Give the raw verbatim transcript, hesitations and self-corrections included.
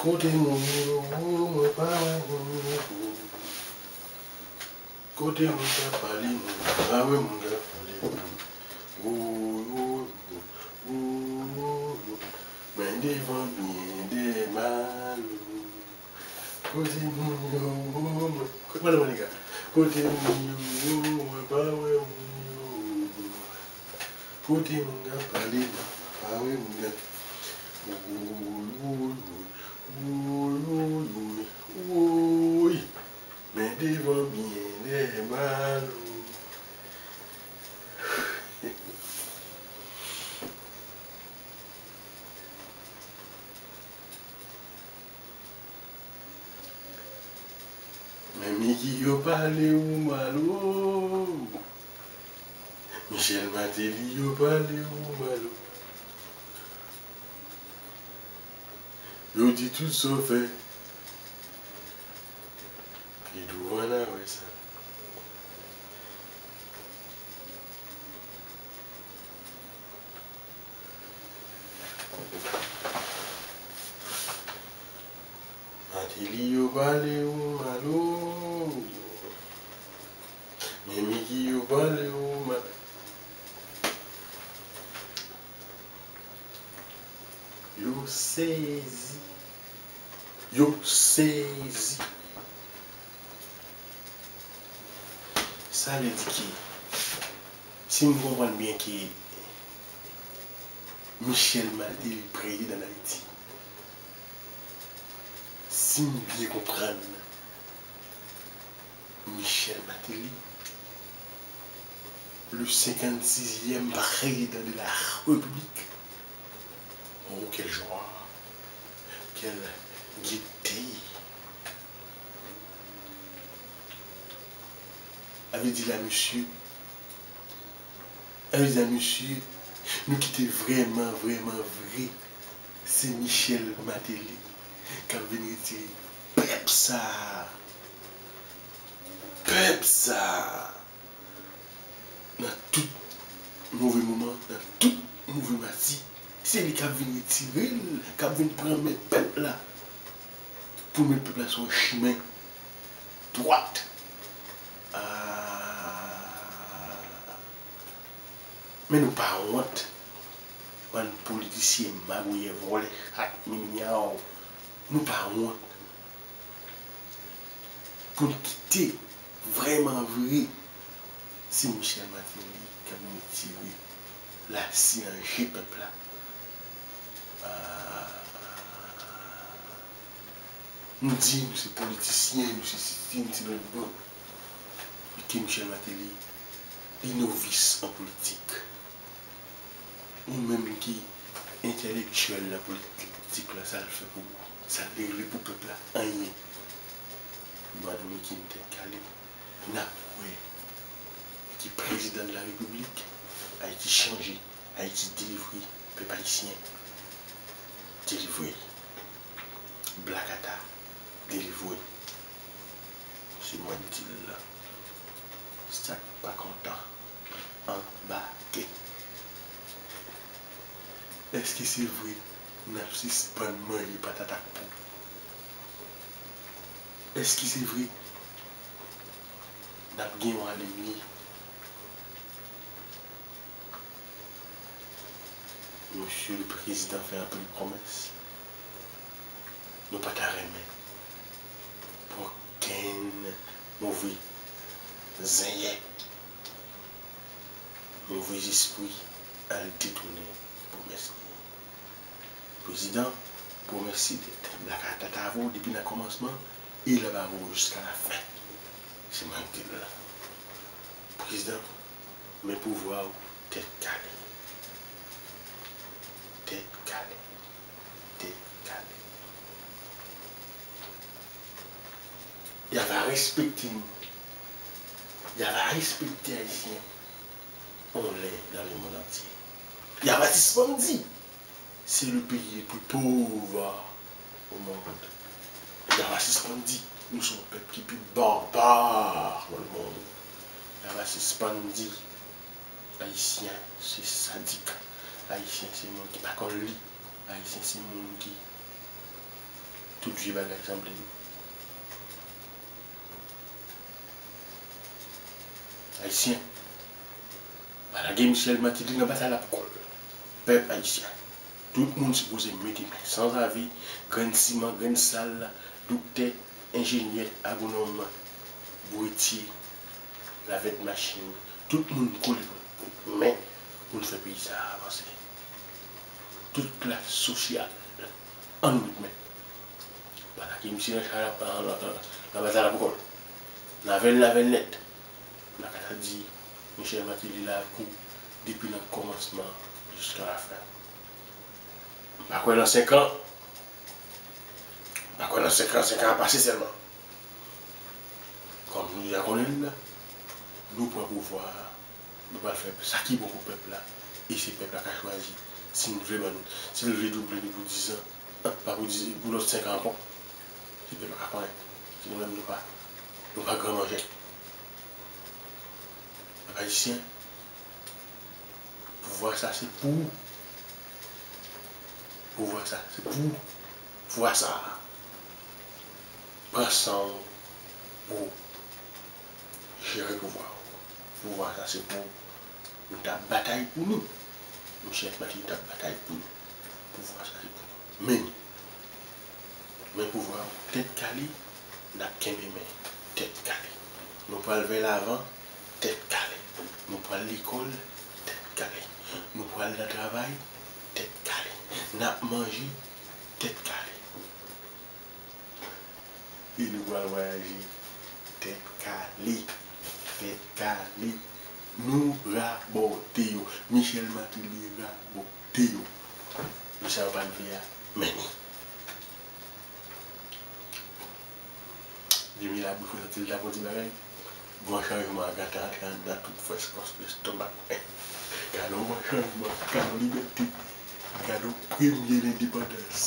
Kote moun yo, mwen pa wè moun yo. Kote moun k ap pale, mwen pa wè moun k ap pale. Woy, woy, woy, woy, woy. Men devan byen dèyè malo. Kote moun yo, mwen, kote moun yo, kote moun yo, mwen pa wè moun yo. Kote moun k ap pale, mwen pa wè moun k ap. Woy, woy, woy, woy, woy, woy. Men devan byen dèyè malo. Men Miki yo pale ou mal, o. Michel Martelly yo pale ou mal, o. Yo di tout sa w fè. Pi douvan n a wè sa. Martelly yo pale ou mal, o. Men Miki yo pale ou mal. Yo sezi. Yo sezi. Sa vle di ke, si m konprann byen ke Michel Martelly prezidan Dayiti, si m byen konprann, Michel Martelly, le cinquante-sixième président de la République. Oh, quelle joie, quelle gaieté. Sa vle di la, mesye, sa vle di la, mesye, nou kite vrèman, vrèman vre, se Michel Martelly k ap vin retire pèp sa a. Pèp sa a, nan tout move moman, nan tout move mati, se li k ap vin retire l, k ap vin pran men pèp la, pou l met pèp la sou yon chimen dwat. Ah. Men nou pa wont. Bann politisyen magouyè, vòlè, chat, miminyaw. Nou pa wont. Pou n kite vrèman vre, se Michel Martelly k ap vin retire lasi nan je pèp la. Ah. Nou di nou se politisyen, nou se sesi, nou se lòt. Bon, kite Michel Martelly, li novis an politik. Ou menm ki entèlektyèl nan politik la, sa l fè pou ou? Sa l regle pou pèp la? Anyen. Bwa Dominiken tèt kale. N ap wè ki prezidan de la repiblik. Ayiti chanje. Ayiti delivre. Pèp ayisyen delivre. Blakata delivre. Se mwen k di l la. Sa k pa kontan anbake. Èske se vre n ap sispann manje patat ak pon? Èske se vre n ap gen yon alemye? Mesye le prezidan fè anpil pwomès. Nou pa ta renmen pou okenn move zenyè, move zespri al detounen pwomès li. Prezidan, pwomès se dèt. Blakata t avè w depi nan kòmansman e l ap avè w jiska lafen. Se mwen ki di l la. Prezidan, men pouvwa w tèt kale. Tèt kale. Tèt kale. Y a va respekte nou. Y a va respekte Ayisyen. On lè nan le monde entier. Y a va sispann di se le pays le plus pauvre au monde. Y a va sispann di nou se yon pèp ki pi baba nan le monde. Y a va sispann di Ayisyen se sadik. Ayisyen se moun ki pa konn li. Ayisyen se moun ki Tout vye bagay sanble nou. Ayisyen, pa lage Michel Martelly nan batay la pou kò l. Pèp ayisyen, tout moun sipoze mete men, sanzave, grenn siman, grenn sal, doktè, enjenyè, agwonòm, bwetye, lavèt machin, tout moun kole men pou n fè peyi sa a avanse. Tout klas sosyal, ann met men. Pa lage misye nan chay la, nan, nan, nan batay la pou kò l. Lave l, lave l nèt. M pa ka di Michel Martelly la kou depi nan kòmansman jiska lafen. M pa kwè nan senk an. M pa kwè nan senk an, senk an ap pase sèlman. Kòm nou deja konnen l la, nou pran pouvwa a, nou pral fè sa ki bon pou pèp la, e se pèp la k ap chwazi si n vle ban nou, si l vle double nou pou diz an, pa pou diz, pou lòt senk an ankò. Se pèp la k ap konnen. Se nou menm nou pa, nou pa gran manjè. Pèp ayisyen, pouvwa sa se pou ou. Pouvwa sa se pou ou. Pouvwa sa, pran san w pou jere pouvwa w. Pouvwa sa se pou ou. Nou t ap batay pou nou. Michel Martelly t ap batay pou nou. Pouvwa sa se pou nou. Men, men pouvwa w, tèt kale, n ap kenbe men, tèt kale. Nou pral vè lavan, tèt kale. Nou pral lekòl, tèt kale. Nou pral nan travay, tèt kale. N ap manje, tèt kale. E nou pral vwayaje, tèt kale. Tèt kale. Nou rabòte yo. Michel Martelly rabòte yo. Pou sa yo pa t vle a, men ni. Jimmy Labouche fè santi l ta pran ti bagay. Bon chanjman an gentan antre anndan tout fès kòs lestomak mwen. Gade yon bon chanjman, gade yon libète, gade yon premye lendepandans.